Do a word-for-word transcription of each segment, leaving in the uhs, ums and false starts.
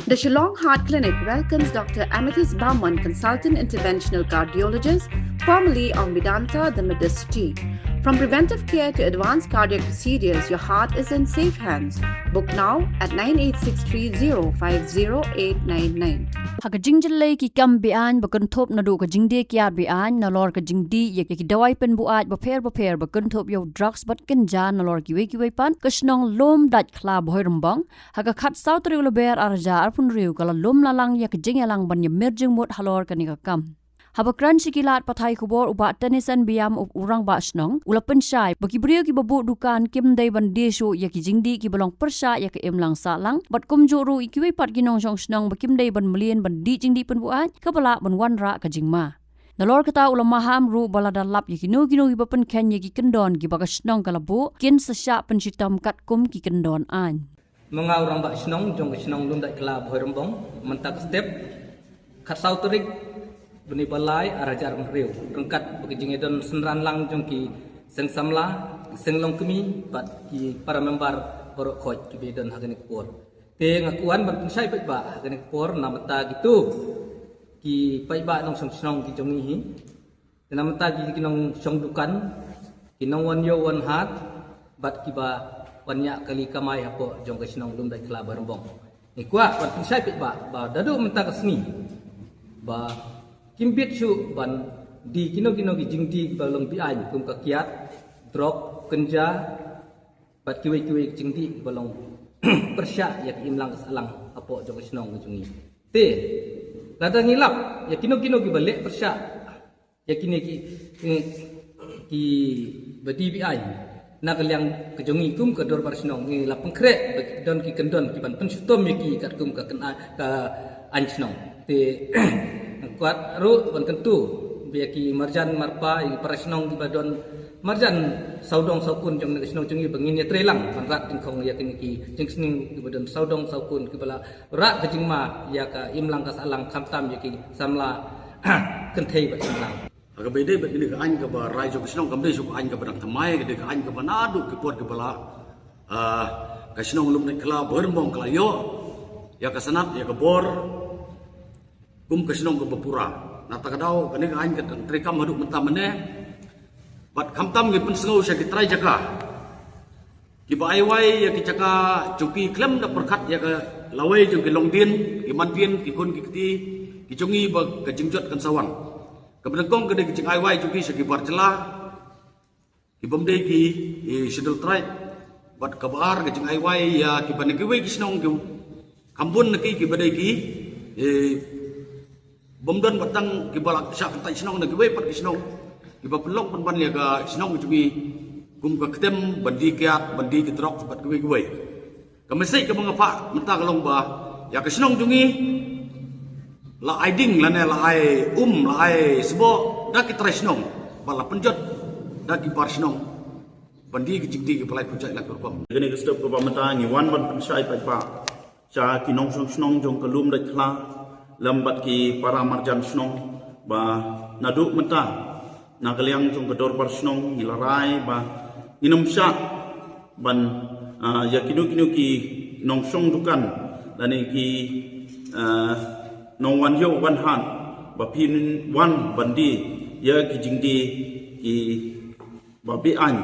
The Shillong Heart Clinic welcomes Doctor Amethyst Barman, Consultant Interventional Cardiologist, formerly of Medanta, the Medicity. From preventive care to advanced cardiac procedures, your heart is in safe hands. Book now at nine eight six three zero five zero eight nine nine. Ha ka jingjyllei ki kam be-aiñ ba kynthup naduh ka jingdie kiad be-aiñ, nalor ka jingdih ïa ki dawai pynbuaid bapher bapher ba kynthup ïa u drugs bad kynja, nalor kiwei kiwei pat, ka shnong Lumdaitkhla Bhoirymbong, ha ka khatsaw tarik u Lber arhajar arphew hynriew ka la lum la lang ïa ka jingïalang ban ïamir jingmut halor kane ka kam. Haba kren sha ki lad pathai khubor, u Bah Tennyson Biam, u rangbah shnong, u la pynshai ba ki briew kiba buh dukan kim dei ban die shuh ïa ki jingdih kiba long pyrshah ïa ka imlang sahlang, bad kumjuh ruh ïa kiwei pat ki nongshong shnong ba kim dei ban mlien ban dih jingdih pynbuaid kaba lah ban wanrah ka jingma. Nalor kata u la maham ruh ba lada lap ïa kino kino kiba pynkheiñ ïa ki kyndon kiba ka shnong ka la buh, kin sa shah pynshitom katkum ki kyndon aiñ. Ma nga u rangbah shnong jong ka shnong Lumdaitkhla Bhoirymbong, mynta ka step, khatsaw tarik bnai ba lai arhajar hynriew, ryngkat bad ka jingïadon synran lang jong ki seng samla, ki seng longkmie bad ki para member baroh khoit kiba ïadon ha kane ka por. Te nga kwah ban pynshai paidbah ha kane ka por, namar ta kito ki paidbah nongshong shnong ki jong ngi hi. Te namar ta ki, ki nongshong dukan, ki nongwan ïew wan hat, bad kiba wan ïa kali kamai hapoh jong ka shnong Lumdaitkhla Bhoirymbong. Ngi kwah ban pynshai paidbah ba naduh mynta ka sngi ba kim bit shuh ban die kino kino ki jingdih kiba long be-aiñ kum ka kiad, drok, kynja, bad kiwei kiwei ki jingdih kiba long pyrshah ïa ka imlang ka sahlang hapoh jong ka shnong ka jong ngi. Te lada ngi lap ïa kino kino kiba leh pyrshah ïa kine ki, ki, kiba die be-aiñ na ka liang ka jong ngi kum ka dorbar shnong, ngi la pynkhreh ba don ki kyndon kiban pynshitom ïa ki katkum ka kynja, ka aiñ shnong. Te kwah ruh ban kyntu ba ïa ki marjan marpa, ïa ki para shnong kiba don marjan sawdong sawkun jong ka shnong jong ngi ba ngin ïatreilang ban rat tyngkhong ïa kine ki jingsneng kiba don sawdong sawkun kiba la rah ka jingma ïa ka imlang ka sahlang, khamtam ïa ki samla kynthei bad samla. Ha kaba ïadei bad kane ka aiñ kaba rai jong ka shnong, kam dei shuh ka aiñ kaba dang thymmai, ka dei ka aiñ kaba naduh ki por kiba la, ah, ka shnong Lumdaitkhla Bhoirymbong ka la ïoh ïa ka sanad, ïa ka bor kum ka shnong kaba pura. Na kata ka daw kane ka aiñ ka dang treikam haduh mynta mynne. Bad khamtam ngi pynsngew sha ki trai jaka kiba ai wai ïa ki jaka jong ki khlem da pyrkhat ïa ka lawei jong ki longdien, ki mandien, ki khun ki kti ki jong ngi ba ka jingjot kan sa wan. Kaba nyngkong ka dei ka jingai wai jong ki sha ki bar jylla, ki bym dei ki, eh, Scheduled Tribe. Bad kaba ar ka jingai wai ïa kiba na kiwei ki shnong ki kham bun na ki kiba dei ki, eh, bym don ba tang kiba la shah kyntait shnong, na kiwei pat ki shnong kiba pynlong pynban ïa ka shnong jong ngi kum ka ktem ban die kiad, ban die ki drok bad kiwei kiwei. Ka message kaba nga phah mynta ka long ba ïa ka shnong jong ngi la ai ding lane la ai um, la ai sboh da ki trai shnong, ba la pynjot da ki bar shnong ban die ki jingdie kiba laiphew jait laiphew rukom. Kane ka step kaba mynta ngi wan ban pynshai paidbah sha ki nongshong shnong jong ka Lumdaitkhla lem bad ki para marjan shnong ba naduh mynta na ka liang jong ka dorbar shnong ngi la rai ba ngin ym shah ban, ah, ïa kino kino ki nongshong dukan lane ki, ah, nongwan ïew wan hat ba phin wan ban die ïa ki jingdie ki ba be-aiñ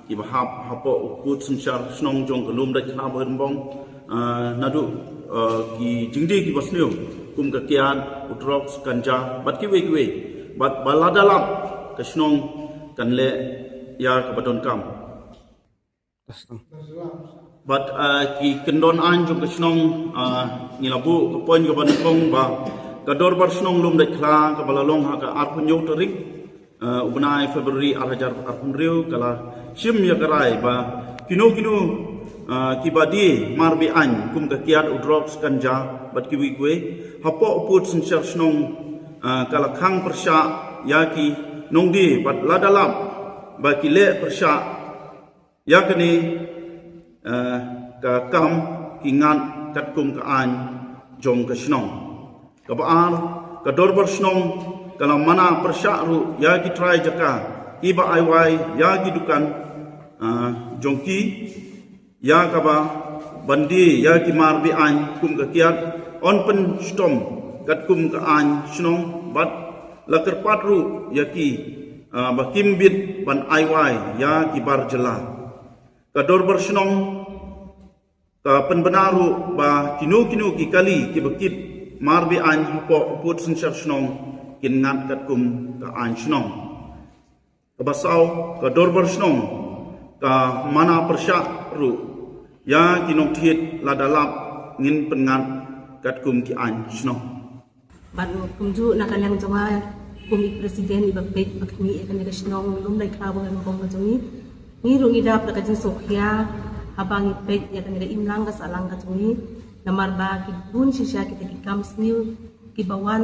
kiba hap hapoh u pud synshar shnong jong ka Lumdaitkhla Bhoirymbong, ah, naduh, ah, ki jingdie kiba sniew kum ka kiad, u drugs, kynja bad kiwei kiwei. Bad ba lada lap ka shnong kan leh ïa kaba donkam. Bad, ah, ki kyndon aiñ jong ka shnong, ah, ngi la buh ka point kaba nyngkong ba ka dorbar shnong Lumdaitkhla kaba la long ha ka arphew hynñiew tarik, ah, u bnai February arhajar arphew hynriew ka la shim ïa ka rai ba kino kino, ah, kiba die mar be-aiñ kum ka kiad, u drugs, kynja bad kiwei kiwei hapoh u pud synshar shnong, ah, ka la khang pyrshah ïa ki nongdie bad lada lap ba ki leh pyrshah ïa kane, eh, ka kam ki ngat katkum ka aiñ jong ka shnong. Kaba ar, ka dorbar shnong ka la mana pyrshah ruh ïa ki trai jaka kiba ai wai ïa ki dukan, eh, jong ki ïa kaba ban die ïa ki mar be-aiñ kum ka kiad, yn pynshitom katkum ka aiñ shnong bad la kyrpad ruh ïa ki, ah, ba kim bit ban ai wai ïa ki bar jylla. Ka dorbar shnong ka pynbna ruh ba kino kino ki kali kiba kit mar be aiñ hapoh u pud synshar shnong kin ngat katkum ka aiñ shnong. Kaba saw, ka dorbar shnong ka mana pyrshah ruh ïa ki nongthied lada lap ngin pynngat katkum ki aiñ shnong. Bad kumjuh na ka liang jong nga kum i president iba peit ba khmih ïa kane ka shnong Lumlaithlaw Bungei Mawngbong ka jong ngi. Ngi ruh ngi dap da ka jingsngewkhia haba ngi peit ïa kane ka imlang ka sahlang ka jong ngi. Namar ba ki bun shisha kita ki kam sniew kiba wan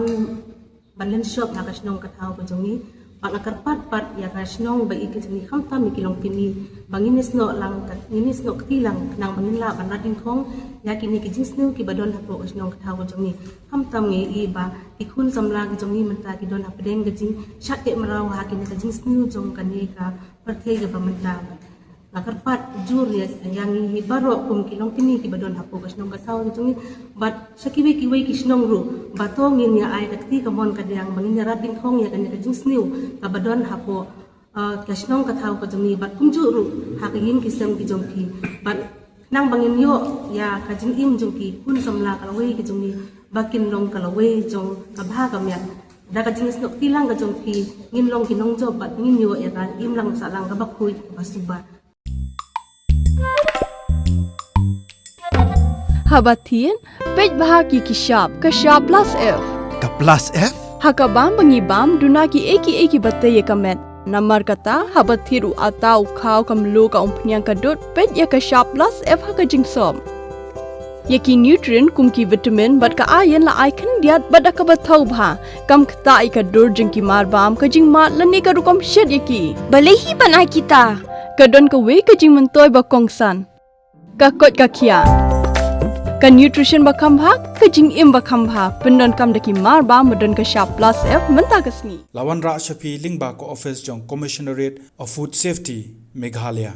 ban lynshop na ka shnong ka thaw ka jong ngi. Bad nga kyrpad pat ïa ka shnong ba ïeit ka jong ngi khamtam ïa ki longkmie ba ngin ïasnoh lang ka, ngin ïasnoh kti lang khnang ba ngin lah ban rat dyngkhong ïa kine ki jingsniew kiba don hapoh ka shnong ka thaw ka jong ngi. Khamtam ngi i ba ki khun samla ki jong ngi mynta ki don hapdeng ka jingshah teh mraw ha kine ka jingsniew jong kane ka pyrthei kaba mynta. Nga kyrpad jur ïa, ïa ngi hi baroh kum ki longkmie kiba don hapoh ka shnong ka thaw ka jong ngi bad sha kiwei kiwei ki shnong ruh ba to ngin ïa ai ka kti kamon kadiang ba ngin ïa rat dyngkhong ïa kane ka jingsniew kaba don hapoh, ah, ka shnong ka thaw ka jong ngi bad kumjuh ruh ha ka ïing ki sem ki jong phi bad khnang ba ngin ïoh ïa ka jingim jong ki khun samla ka lawei ka jong ngi ba kin long ka lawei jong ka bha ka miat. Da ka jingsnoh kti lang ka jong phi ngin long ki nongjop bad ngin ïoh ïa ka imlang sahlang kaba khuid kaba suba. Haba thied, peit bha ki ki shap, ka shap plus F. Ka plus F? Ha ka bam ba ngi bam, duna ki ei ki ei kiba tei ïa ka met. Namar kata, haba thied u atta u khaw ka mluh ka umphniang ka dud, peit ïa ka shap plus F ha ka jingsop. Ïa ki nutrient kum ki vitamin bad ka iron la ai khyndiat bad da kaba thaw bha. Kam ktah ïa ka dur jong ki mar bam, ka jingmad lane ka rukom shet ïa ki. Balei hi ban ai kita? Ka don kawei ka jingmyntoi ba kongsan. Ka koit ka khiah. Ka nutrition ba kham bha, ka jingim ba kham bha. Pyndonkam da ki mar bam ba don ka shap plus F mynta ka sngi. La wanrah sha phi lyngba ka office jong Commissionerate of Food Safety, Meghalaya.